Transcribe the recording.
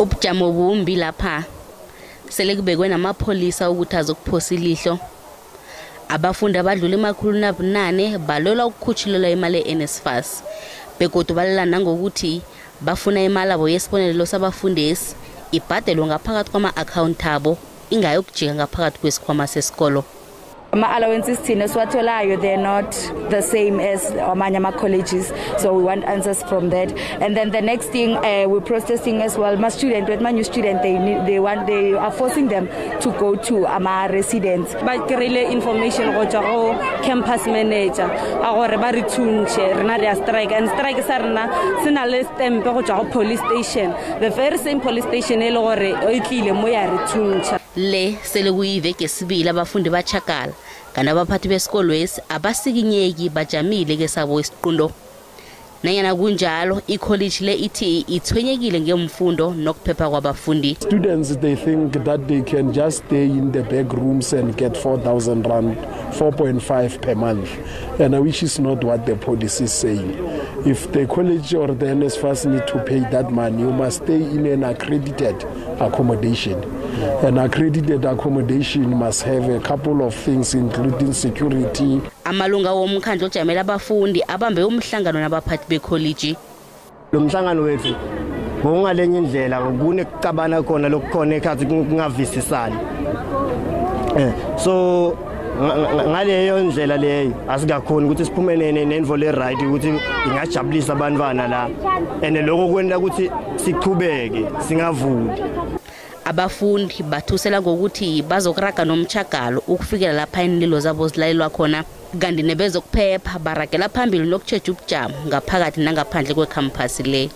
Ubujamo bumbi lapha sele kubekwe namapholisa ukuthi azokuphosa ilihlo. Abafundi abadlula 800 balwela ukukhutjhulelwa imali e-NSFAS begodu balela nangokuthi bafuna imali abo yesibonelelo sabafundesi ibhadelwe ngaphakathi kwama-akhawunti abo, ingayokujika ngaphakathi kwesikhwama sesikolo. Ama-allowances thina esiwatholayo, they're not the same as amanye ama-colleges, so we want answers from that. And then the next thing, we're protesting as well, ma-student with ma-new student, they are forcing them to go to ama-residents. Ba kry-ile information go tswa go campus manager a gore ba re thuntšhe, rena re a strike, and strike sa rena se na le stamp go tswa go police station, the very same police station e le gore e tlile mo ya re thuntšha. Le sele kuyiveke esibili abafundi bachakala, kanti abaphathi besikolwesi abasikinyeki, bajamile kesabo isiqundo. Nanyana kunjalo, ikholeji le ithi ithwenyekile ngemfundo nokuphepha kwabafundi. Students, they think that they can just stay in the back rooms and get 4,000 rand, 4.5 per month, and which is not what the policy is saying. If the college or the NSFAS need to pay that money, you must stay in an accredited accommodation. An accredited accommodation must have a couple of things, including security. Amalunga womkhandlu ojamela abafundi abambe umhlangano nabaphathi bekholeji. Lo mhlangano wethu ngokungalenye indlela kunekucabana khona lokukhona ekhathi kungavisisani. So ngaleyo ndlela leyo asikakhoni ukuthi siphume nendvo le right ukuthi ingajabulisa abantwana la, and lokho kwenta ukuthi sichubeke singavuli. Abafundi bathusela ngokuthi bazokuraga nomtjhagalo ukufikela lapha iinlilo zabo zilalelwa khona, kanti nebezokuphepha baragela phambili nokutjheja ubujamo ngaphakathi nangaphandle kwekhampasi le.